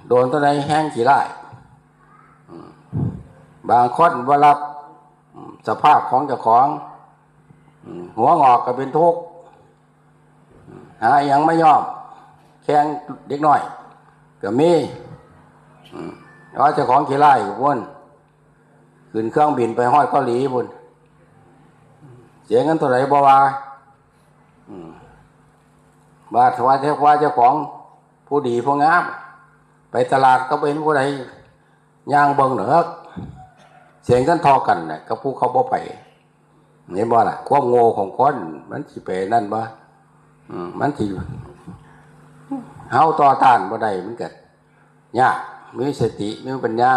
โดนตอนใดแฮงขี้ร้าย อืม บางคนบ่รับ อืม สภาพของเจ้าของ อืม หัวงอกก็เป็นทุกข์ อืม หาอิหยังมาย้อม แข่งเด็กน้อยก็มี อืม ว่าเจ้าของขี้ร้ายก็วน ขึ้นเครื่องบินไปฮอดเกาหลีพุ้น เสียเงินเท่าไหร่บ่ว่า อืม ว่า ว่า ว่าเจ้าของผู้ดีผู้งาม ไปตลาดก็บ่เห็นผู้ใดย่างเบิ่งดอก เสียเงินเท่ากันน่ะ กับผู้เขาบ่ไป เห็นบ่ล่ะ ความโง่ของคนมันสิไปนั่นบ่ อืม มันสิ เฮาต่อต้านบ่ได้ มันก็ยาก มีสติ มีปัญญา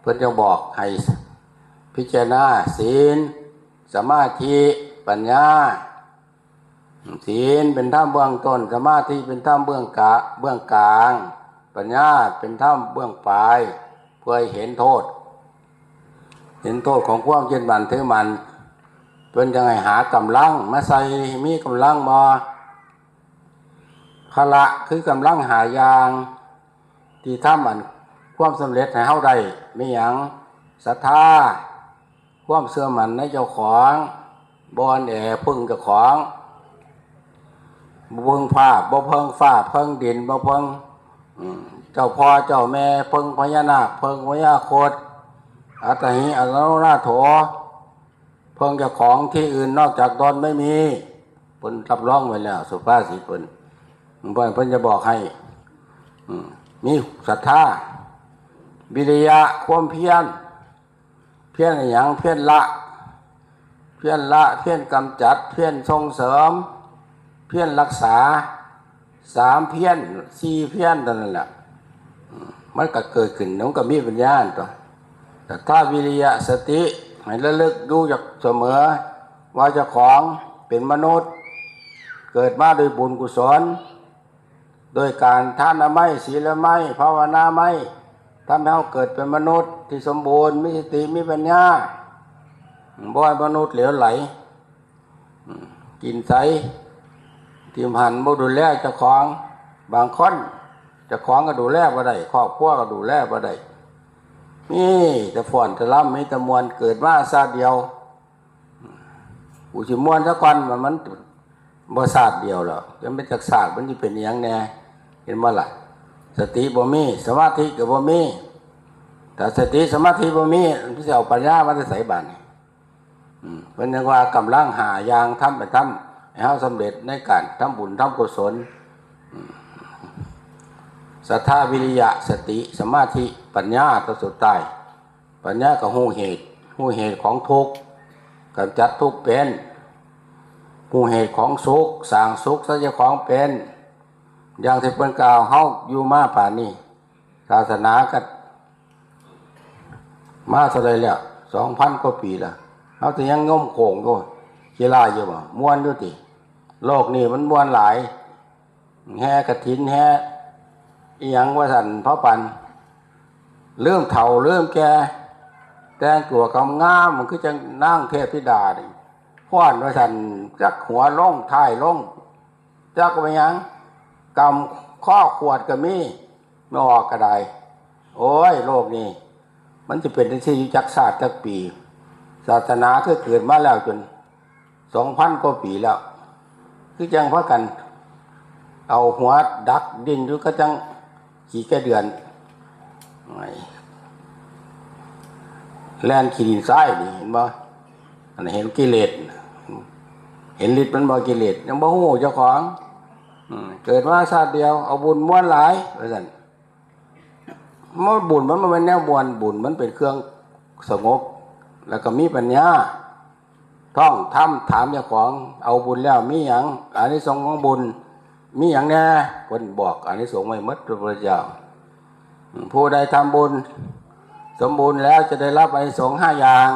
เพิ่นจะบอกให้พิจารณา ศีล สมาธิ ปัญญา ศีลเป็นธรรมเบื้องต้น สมาธิเป็นธรรมเบื้องกะ เบื้องกลาง ปัญญาเป็นธรรมเบื้องปลาย เพื่อให้เห็นโทษ เห็นโทษของความยึดมั่นถือมั่น เพิ่นจั่งให้หากำลังมาใส่ มีกำลังบ่ พละคือกำลังห้าอย่าง ที่ทำอันความสำเร็จให้เฮาได้ มีหยัง ศรัทธา ความเชื่อมั่นในเจ้าของ บ่อ่อนแอ พึ่งเจ้าของ บ่เพิ่งฟ้า บ่เพิ่งฟ้า เพิ่งดิน บ่เพิ่ง อืม เจ้าพ่อเจ้าแม่ เพิ่งพญานาค เพิ่งพญาครุฑ อัตตาหิ อัตตาโนนาโถ เพิ่งเจ้าของ ที่อื่นนอกจากตนไม่มี เพิ่นรับรองไว้แล้ว สุภาษิตเพิ่น เพิ่น เพิ่นจะบอกให้ อืม มีศรัทธา วิริยะ ความเพียร เพียรอิหยัง เพียรละ เพียรละ เพียรกำจัด เพียรส่งเสริม เพียรรักษา สามเพียร สี่เพียรเท่านั้นแหละ อืม มันก็เกิดขึ้น มันก็มีปัญญาตัว ศรัทธา วิริยะ สติ ให้ระลึกอยู่อย่างเสมอ ว่าเจ้าของเป็นมนุษย์ เกิดมาโดยบุญกุศล โดยการทานไมย ศีลไมย ภาวนาไมย ทำให้เราเกิดเป็นมนุษย์ที่สมบูรณ์ มีสติ มีปัญญา บ่ให้มนุษย์เหลวไหล อืม กินใส ถิ่มหัน บ่ดูแลเจ้าของ บางคนเจ้าของก็ดูแลบ่ได้ ครอบครัวก็ดูแลบ่ได้ มีแต่ฟ้อนแต่รำ มีแต่ม่วน เกิดมาชาติเดียว กูสิม่วนซะก่อน มัน มันบ่ชาติเดียวหรอก ยังเป็นจักชาติ มันสิเป็นอิหยังแน่ เห็นบ่ล่ะ สติบ่มี สมาธิก็บ่มี ถ้าสติสมาธิบ่มี มันสิเอาปัญญามาแต่ไสบาดนี้ อืม เพิ่นยังว่ากำลังห้าอย่าง ทำไปทำให้เฮาสำเร็จในการทำบุญทำกุศล อืม ศรัทธา วิริยะ สติ สมาธิ ปัญญา ตัวสุดท้าย ปัญญาก็ฮู้เหตุ ฮู้เหตุของทุกข์ กำจัดทุกข์เป็น ฮู้เหตุของสุข สร้างสุขใส่เจ้าของเป็น อย่างที่เพิ่นกล่าวเฮาอยู่มาป่านนี้ ศาสนาก็มาเท่าใดแล้ว สองพันกว่าปีแล้ว เฮาแต่ยังงมโขงอยู่ ขี้ร้ายอยู่บ่ ม่วนอยู่ติ โลกนี้มันม่วนหลาย แห่กฐิน แห่อิหยังว่าซั่น เผาปัน ลืมเฒ่าลืมแก่ แต่งตัวกำงาม มันคือจังนางเทพธิดานี่ ฟ้อนว่าซั่น จักหัวลงท้ายลง จักว่าหยัง กำข้อขวดก็มี ไม่ออกก็ได้ โอ้ย โลกนี้ มันจะเป็นจังซี่อยู่จักชาติจักปี ศาสนาคือเกิดมาแล้วจน สองพันกว่าปีแล้ว คือจังพากัน เอาหัวดักดินอยู่ ก็จังขี้ไก่เดือน ไอ้ แล่นขี้ดินทรายนี่ เห็นบ่ อันนั้นเห็นกิเลส เห็นฤทธิ์มันบ่ กิเลส ยังบ่ฮู้เจ้าของ อืม เกิดมาชาติเดียว เอาบุญม่วนหลาย ว่าซั่น มันบุญมันบ่แม่นแนวม่วน บุญมันเป็นเครื่องสงบ แล้วก็มีปัญญา ท่องธรรม ถามเจ้าของ เอาบุญแล้วมีหยัง อานิสงส์ของบุญ มีหยังแน่ เพิ่นบอกอานิสงส์ไว้หมด พระพุทธเจ้า ผู้ใดทำบุญสมบูรณ์แล้วจะได้รับอานิสงส์ห้าอย่าง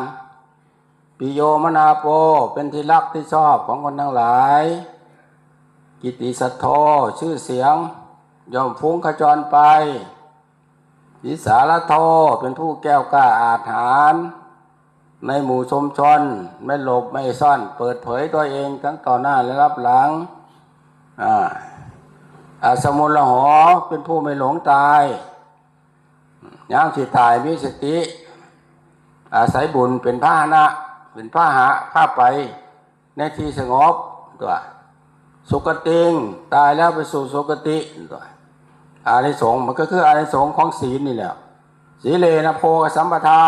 ปิโยมนาโป เป็นที่รักที่ชอบของคนทั้งหลาย กิตติสัตโธ ชื่อเสียงย่อมฟุ้งขจรไป วิสาลโธ เป็นผู้แก้วกล้าอาจหาญ ในหมู่ชุมชน ไม่หลบไม่ซ่อน เปิดเผยตัวเองทั้งต่อหน้าและรับหลัง อ่า อาสมุลโห เป็นผู้ไม่หลงตาย ยามสิตายมีสติ อาศัยบุญเป็นพาหนะ เป็นพาหะ พาไปในที่สงบ ตัว สุคติง ตายแล้วไปสู่สุคติ ตัว อานิสงส์มันก็คืออานิสงส์ของศีลนี่แหละ สีเลนะโภคสัมปทา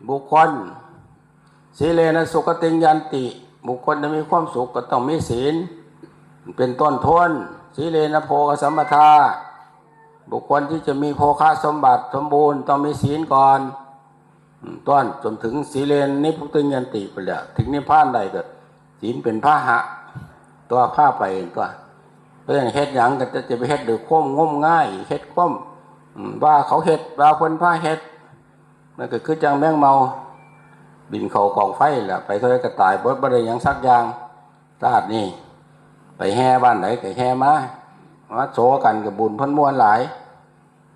บุคคล สีเลนะสุคติงยันติ บุคคลจะมีความสุขก็ต้องมีศีล เป็นต้นทุน สีเลนะโภคสัมปทา บุคคลที่จะมีโภคสมบัติสมบูรณ์ต้องมีศีลก่อน อืม ต้นจนถึงสีเลนนิพพุติงยันติไปแล้ว ถึงนิพพานได้ก็ศีลเป็นพาหะ ตัวพาไปตัว เพราะฉะนั้นเฮ็ดหยังก็จะ จะไปเฮ็ดด้วยความงมงาย เฮ็ดความ อืม ว่าเขาเฮ็ด ว่าเพิ่นพาเฮ็ด มันก็คือจังแมงเม่า บินเข้ากองไฟแหละ ไปเท่าใดก็ตายเบิด บ่ได้หยังสักอย่าง ชาตินี้ ไปแห่บ้านไหนก็แห่มา มาโสกันกับบุญเพิ่นม่วนหลาย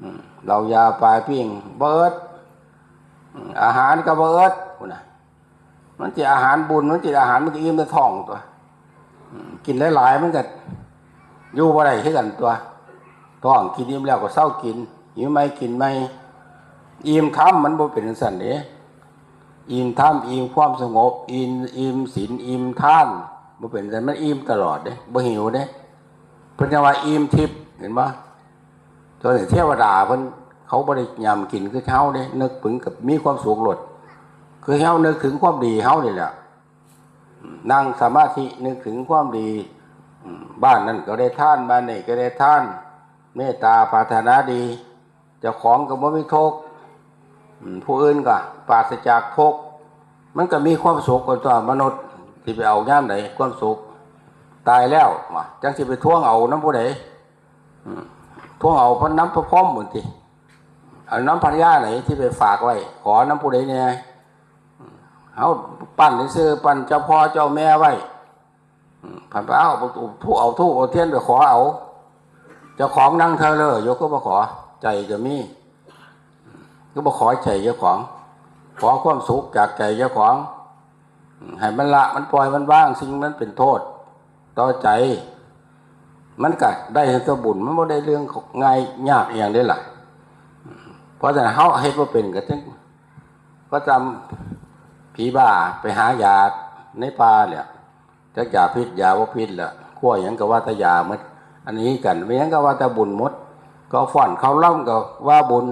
อืม เหล้ายาปลาปิ้งบ่เอิด อืม อาหารก็บ่เอิด พุ้นน่ะ มันสิอาหารบุญ มันสิอาหาร มันก็อิ่มแต่ท้องตัว อืม กินหลายๆ มันก็อยู่บ่ได้คือกันตัว ท้องกินอิ่มแล้วก็เซากิน หิวใหม่กินใหม่ อิ่มธรรมมันบ่เป็นจั่งซั้นเด้ อิ่มธรรม อิ่มความสงบ อิ่ม อิ่มศีล อิ่มทาน บ่เป็นจั่งซั้น มันอิ่มตลอดเด้ บ่หิวเด้ เพิ่นจะว่าอิ่มทิพย์ เห็นบ่ ส่วนเทวดาเพิ่น เขาบ่ได้ย่ำกินคือเฮาเด้ นึกถึงกับมีความสุขโลด คือเฮานึกถึงความดีเฮานี่แหละ นั่งสมาธินึกถึงความดี อืม บ้านนั่นก็ได้ทาน บ้านนี่ก็ได้ทาน เมตตาปรารถนาดี เจ้าของก็บ่มีทุกข์ อืม ผู้อื่นก็ปราศจากทุกข์ มันก็มีความสุขกันตัว มนุษย์สิไปเอายามใดความสุข ตายแล้ว ว่าจั่งสิไปทวงเอานำผู้ใด อืม ทวงเอาพระ นำพระพรหมพุ้นติ เอานำพญาไหนที่ไปฝากไว้ ขอนำผู้ใดแน่ อืม เฮาปั้นซื่อๆ ปั้นเจ้าพ่อเจ้าแม่ไว้ อืม พันไปเอา เอาธูป เอาธูปเอาเทียนไปขอเอา เจ้าของนั่งเทอเลออยู่ ก็บ่ขอ ใจก็มี ก็บ่ขอใจเจ้าของ ขอความสุขจากใจเจ้าของ อืม ให้มันละ มันปล่อย มันวางสิ่งมันเป็นโทษต่อใจ มันก็ได้แต่บุญ มันบ่ได้เรื่องง่ายยากอีหยังเด้ล่ะ เพราะฉะนั้นเฮาเฮ็ดบ่เป็นก็จั่ง ก็จำผีบ้าไปหายาในป่าเนี่ย จักยาพิษยาบ่พิษแหละ ครัวหยังก็ว่าแต่ยาหมด อันนี้กัน มีหยังก็ว่าแต่บุญหมด เขาฟ้อนเขารำก็ว่าบุญ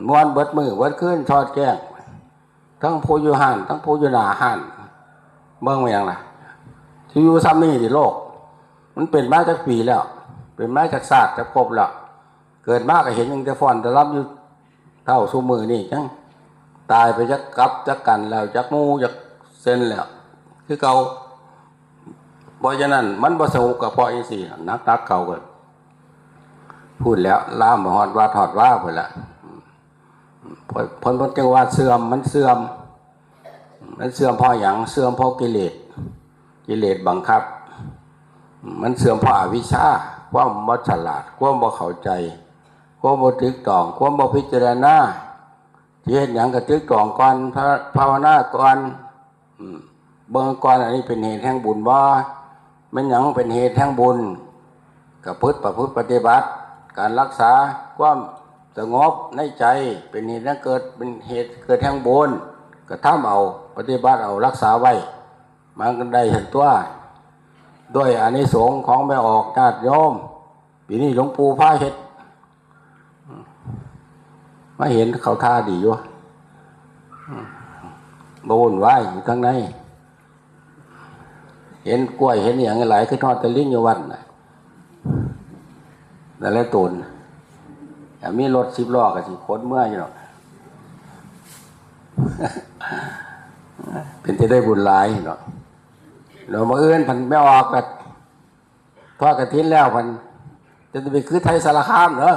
ม่วนเบิดมื้อเบิดคืน ทอดแกง ทั้งผู้อยู่ห้าน ทั้งผู้อยู่หน้าห้าน เบิ่งว่าหยังล่ะ สิอยู่ส่ำนี้ติโลก มันเป็นมาจักปีแล้ว เป็นมาจักชาติจักภพแล้ว เกิดมาก็เห็นหยังแต่ฟ้อนแต่รำอยู่ เท่าซุมื้อนี้จั่งตายไปจักกับจักกันแล้ว จักหมู่จักเซนแล้ว คือเก่า เพราะฉะนั้นมันบ่สงบก็เพราะจั่งซี้ หนักๆ เข้าก็พูดแล้ว ลามไปฮอดวัดฮอดวาพู้นละ เพิ่น เพิ่นจึงว่าเสื่อม มันเสื่อม มันเสื่อมเพราะหยัง เสื่อมเพราะกิเลส กิเลสบังคับ มันเสื่อมเพราะอวิชชา ความบ่ฉลาด ความบ่เข้าใจ ความบ่ถูกต้อง ความบ่พิจารณา สิเฮ็ดหยังก็ถูกต้องก่อน ภา- ภาวนาก่อน อืม เบิ่งก่อน อันนี้เป็นเหตุแห่งบุญบ่ แม่นหยังเป็นเหตุแห่งบุญ ก็ประพฤติ ประพฤติปฏิบัติ การรักษาความสงบในใจ เป็นเหตุแห่งเกิด เป็นเหตุเกิดแห่งบุญ ก็ทำเอา ปฏิบัติเอา รักษาไว้ มันก็ได้เห็นตัว ด้วยอานิสงส์ของแม่ออก ญาติโยม ปีนี้หลวงปู่พาเฮ็ด มาเห็นเขาท่าดีอยู่ บ่วุ่นวายอยู่ข้างใน เห็นกล้วยเห็นอหย่างหลาย คือทอดแต่ลิงอยู่วัดน่ะ นั่นแหละตน ถ้ามีรถสิบล้อก็สิขนเมืออยู่ดอก เป็นที่ได้บุญหลายเนาะ แล้วมื้ออื่นพันแม่ออกก็ทอดกฐินแล้วพัน จะไปคือไทยสารคามเด้อ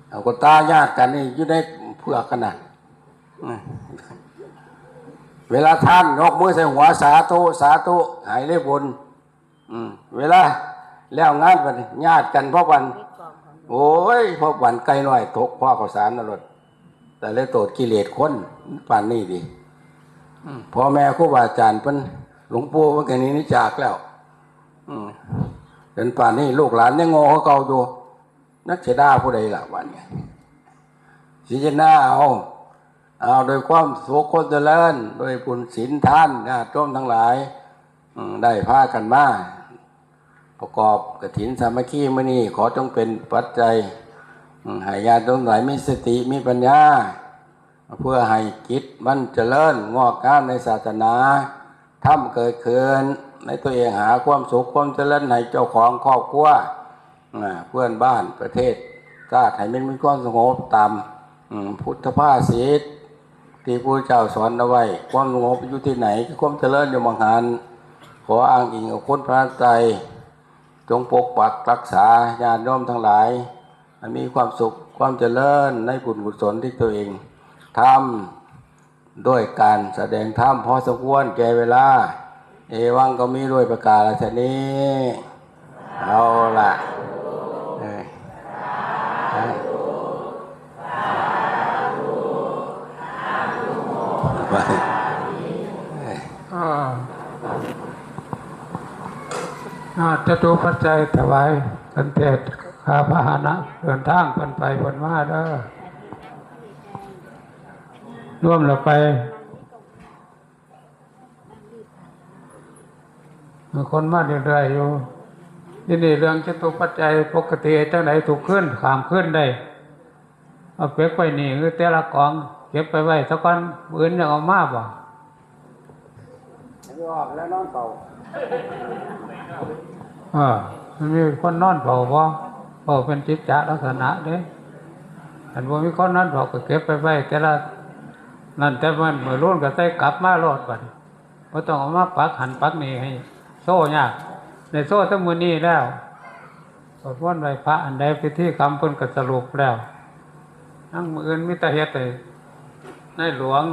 เอาก็ตาญาติกันนี่อยู่ในเผือกกันน่ะ อืม เวลาท่านยกมือใส่หัว สาธุ สาธุ หายเลยบุญ อืม เวลาแล้วงานบัดนี้ ญาติกันพอบัน โอ้ย พอบันไก่น้อยตก พอข้าวสารนรด แต่เลยโตดกิเลสคน ปานนี้ดิ อืม พ่อแม่ครูบาอาจารย์เพิ่น หลวงปู่เพิ่นก็นิพพานจากแล้ว อืม จนป่านนี้ลูกหลานยังโง่กว่าเก่าอยู่ นักเสียดายผู้ใดล่ะวันนี้ สิจะหน้าเอา เอาโดยความสุขความเจริญ โดยบุญศีลทาน ญาติโยมทั้งหลาย อืม ได้พากันมา ประกอบกฐินสามัคคีมื้อนี้ ขอจงเป็นปัจจัย อืม ให้ญาติโยมทั้งหลายมีสติ มีปัญญา เพื่อให้จิตมันเจริญงอกงามในศาสนา ธรรมเกิดขึ้นในตัวเอง หาความสุขความเจริญให้เจ้าของครอบครัว อ่า เพื่อนบ้าน ประเทศ ชาติ ให้มันมีความสงบตาม อืม พุทธภาษิตที่พระเจ้าสอนเอาไว้ ความสงบอยู่ที่ไหน คือความเจริญอยู่หม่องหั้น ขออ้างอิงเอาคุณพระรัตนตรัย จงปกปักรักษาญาติโยมทั้งหลาย ให้มีความสุขความเจริญในบุญกุศลที่ตัวเองทำ ด้วยการแสดงธรรมพอสมควรแก่เวลา เอวังก็มีด้วยประกาศนี้ เอาล่ะ เอ้ย เอ้ย อ่า อ่า จตุปัจจัยถวาย กันแทศค่าพาหนะ เดินทางเพิ่นไปเพิ่นมาเด้อ รวมแล้วไป มีคนมาเรื่อยๆอยู่ ที่นี่เรื่องจตุปัจจัยปกติจังได๋ทุกคืน ข้ามคืนได้ เอาเก็บไว้นี่คือแต่ละกอง เก็บไปไว้ซะก่อน มื้ออื่นยังเอามาบ่ ออกแล้วนอนเฝ้า เออ มันมีคนนอนเฝ้าบ่ เฝ้าเป็นกิจจะลักษณะเด้ คันบ่มีคนนอนเฝ้าก็เก็บไปไว้แต่ละ นั่นแต่มันมื้อรุ่นก็ใส่กลับมาโลดบัดนี้ บ่ต้องเอามาปักหั้นปักนี่ให้โซ่ยาก ได้โซ่แต่มื้อนี้แล้ว สวดมนต์ไหว้พระอันใดพิธีกรรมเพิ่นก็สรุปแล้ว ยังมื้ออื่นมีแต่เฮ็ดให้ในหลวง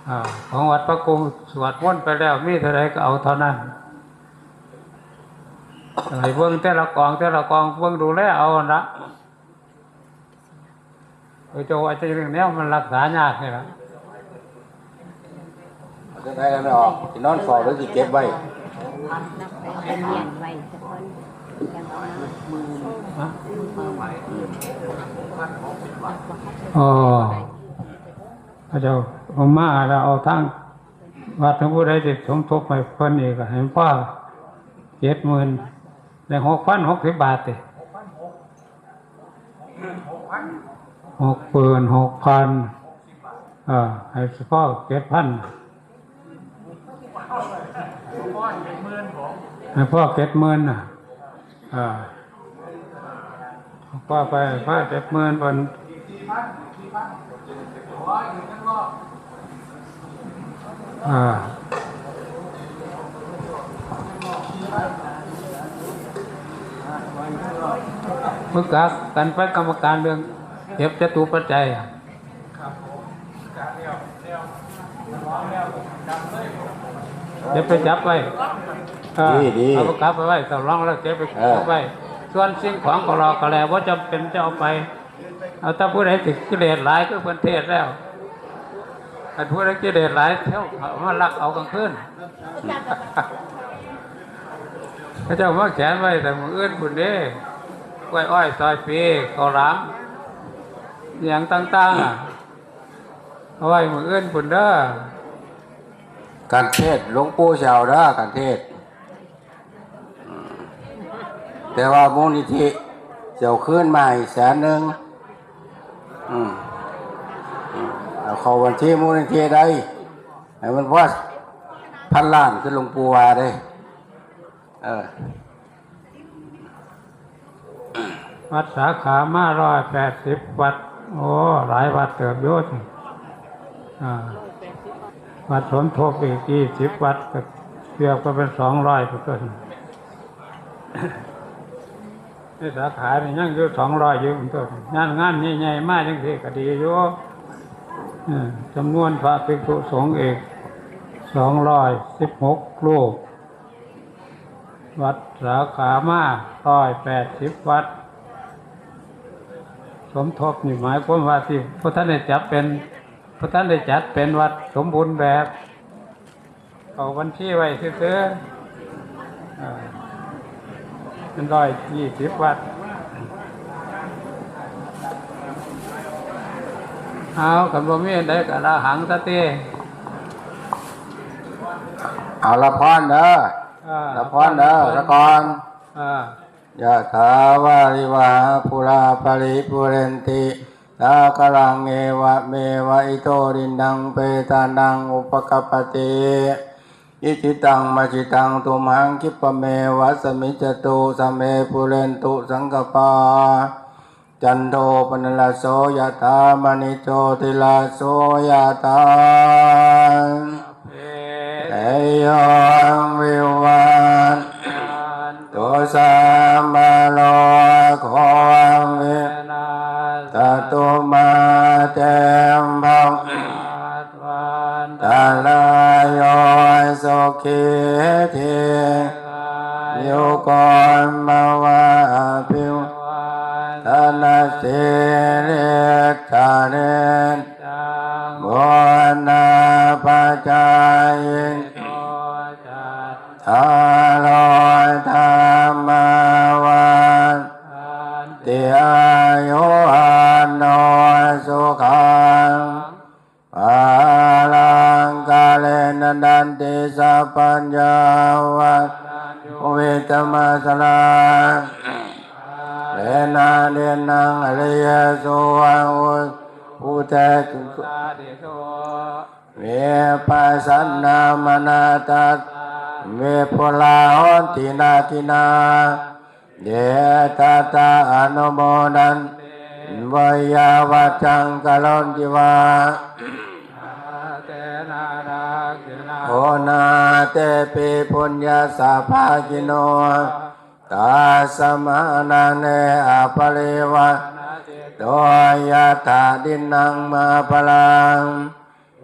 อ่า ของวัดพระกรุงสวดมนต์ไปแล้ว มีเท่าใดก็เอาเท่านั้น ให้เบิ่งแต่ละกองแต่ละกอง เบิ่งดูแลเอาหั่นละ พระเจ้าว่าจะเรื่องแนวมันรักษายากนี่ล่ะ เอาจังใด๋ล่ะแม่ออก สินอนเฝ้าหรือสิเก็บไว้ นับไปเป็นเมียนไว้สักคน จังเอามา ฮะ อ๋อ เขาเจ้าเอามาแล้ว เอาทั้งวัดทั้งผู้ใดที่สมทบให้เพิ่นอีก ให้พ่อเจ็ดหมื่น ได้หกพันหกสิบบาทติ หกหมื่นหกพัน เออ ให้พ่อเจ็ดพัน ให้พ่อเจ็ดหมื่นน่ะ เออ พ่อไป พ่อเจ็ดหมื่น เพิ่น อ่า ปรึกษากันไปกรรมการเรื่องเก็บจตุปัจจัยอะ เดี๋ยวไปจับไว้ เออ ดี ดี เอาไปกลับไปไว้ สำรองแล้วเก็บไป เออ เก็บไว้ ส่วนสิ่งของก็รอก็แล้ว บ่จำเป็นจะเอาไป เอาแต่ผู้ใดติดกิเลสหลายคือเพิ่นเทศน์แล้ว อันผู้ใดกิเลสหลายเที่ยวเอามาลักเอากลางคืน เขาเจ้ามาแขวนไว้แต่มื้ออื่นพุ้นเด้ กล้วยอ้อยซอยปี ข้าวหลาม อิหยังต่างๆอะ เอาไว้มื้ออื่นพุ้นเด้อ การเทศน์หลวงปู่สิเอาเด้อ การเทศน์ อืม แต่ว่ามูลนิธิสิเอาคืนมาให้แสนหนึ่ง อืม อืม เอาเข้าบัญชีมูลนิธิได้ ให้มันพอพันล้านคือหลวงปู่ว่าเด้ เออ วัดสาขามาร้อยแปดสิบวัด โอ้ หลายวัดเติบโยติ อ่า วัดสมทบอีกยี่สิบวัด ก็เกือบก็เป็นสองร้อยเป็นต้น ในสาขานี่ยังอยู่สองร้อยอยู่เป็นต้น งาน งานใหญ่ๆมาจังซี่ก็ดีอยู่ เออ จำนวนพระภิกษุสงฆ์อีกสองร้อยสิบหกรูป วัดสาขามาร้อยแปดสิบวัด สมทบนี่หมายความว่าที่บ่ทันได้จัดเป็น บ่ทันได้จัดเป็นวัดสมบูรณ์แบบ เอาบัญชีไว้ซื่อๆ อ่า เป็นร้อยยี่สิบวัด เอา คันบ่มีอันใดก็อรหังสะติ เอาละพรเด้อ อ่า ละพรเด้อ ละพร ละก่อน อ่า ยะถาวาริวหาปูราปริปูเรนติ สาคารัง เอวะเมวะอิโต ทินนังเปตานังอุปกัปปติ อิจิตังมัจจิตังตุมหังคิปะเมวะสะมิจจตุ สัพเพปูเรนตุสังกปปา จันโทปนรสโสยะถา มะณิโชติรสโสยะถา เตโยวิวัชชันตุ สัพพะโรโควินัสสะตุ มาเตภวัตวันตะราโย สุขีทีฆายุโกภะวะ อะภิวาทะนะสีลิสสะนิจจัง วุฑฒาปะจายิโน จัตตาโร ธัมมา วัฑฒันติ อายุ วัณโณ สุขัง พะลัง กาเลนะ นันทิ สัพพัญญา วัตถันตุ วิตะมะสะลัง กาเลนะ เดนะ อะริเยสุ วาหุ พุทเทสุ วิปปะสสะนะ มะนะ ตัสสะ วิปุลา โหนติ นาคินา เย ตัสสะ อะนุโมทันติ เวยาวัจจัง กะโรนติ วา เตนะ ทักขิณา โหนา เตปิ ปุญญัสสะ ภาคิโน ตัสสะ มะะนะ เน อะปะริวะ โต ยัตถะ ทินนัง มะะปะลัง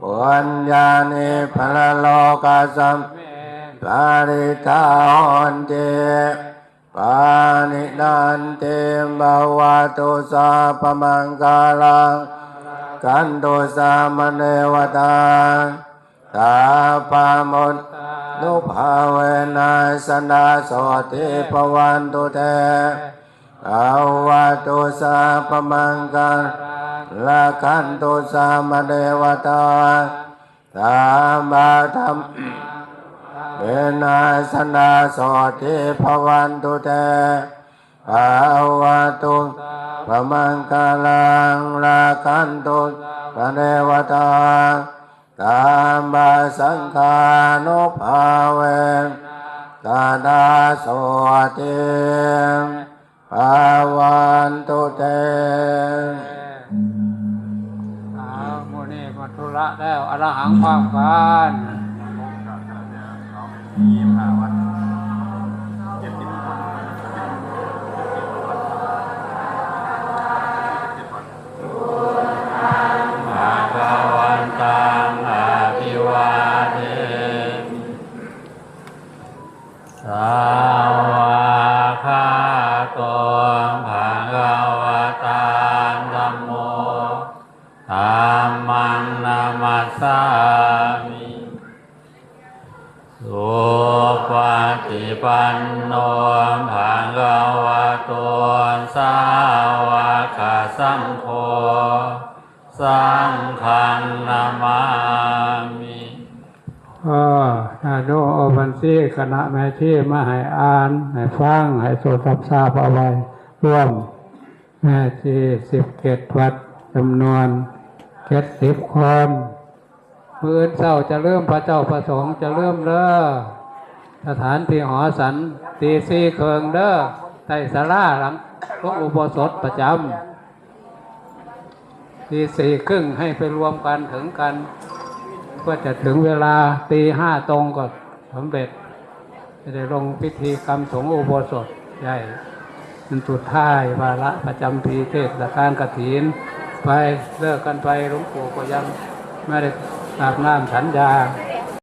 ปุญญานิ ปะระโลกัสสะมิง ปะริตถา โหนติ ปาณิ นันติ ภะวะตุ สัพพะมังคะลัง รักขันตุ สัพพะเทวะตา สัพพะมุตตา นุภาเวนะ สดาโสติภวันตุเต ภวตุสัพพมังคลัง รักขันตุสัพพเทวตา สัพพะธัมมานุภาเวนะ สดาโสติภวันตุเต ภวตุสัพพมังคลัง รักขันตุสัพพเทวตา สัพพะสังฆานุภาเวนะ สดาโสติภวันตุเต เอา มื้อนี้หมดธุระแล้ว อรหังพร้อมกัน ภะคะวันตัง อะภิวาเทมิ สาวาคาโต ภะคะวะตา ธัมโม ธัมมัง นะมัสสามิ สุปฏิปันโน ภะคะวะโต สาวกสังโฆ สังฆัง นะมามิ เออ ญาติโยมเอาบัญชีคณะแม่ชีมาให้อ่าน ให้ฟัง ให้โสตทราบเอาไว้ รวมแม่ชีสิบเจ็ดวัด จำนวนเจ็ดสิบคน มื้ออื่นเช้าจะเริ่มพระเจ้าพระสงฆ์จะเริ่มเด้อ สถานที่หอฉัน ตีสี่ครึ่งเด้อ ใต้ศาลาหลังพระอุโบสถประจำ ตีสี่ครึ่งให้ไปรวมกันถึงกัน เพื่อจะถึงเวลาตีห้าตรงก็สำเร็จ จะได้ลงพิธีกรรมสงฆ์อุโบสถใหญ่ เป็นสุดท้ายวาระประจำปีเทศกาลกฐิน ไปเลิกกันไป หลวงปู่ก็ยังไม่ได้อาบน้ำฉันยา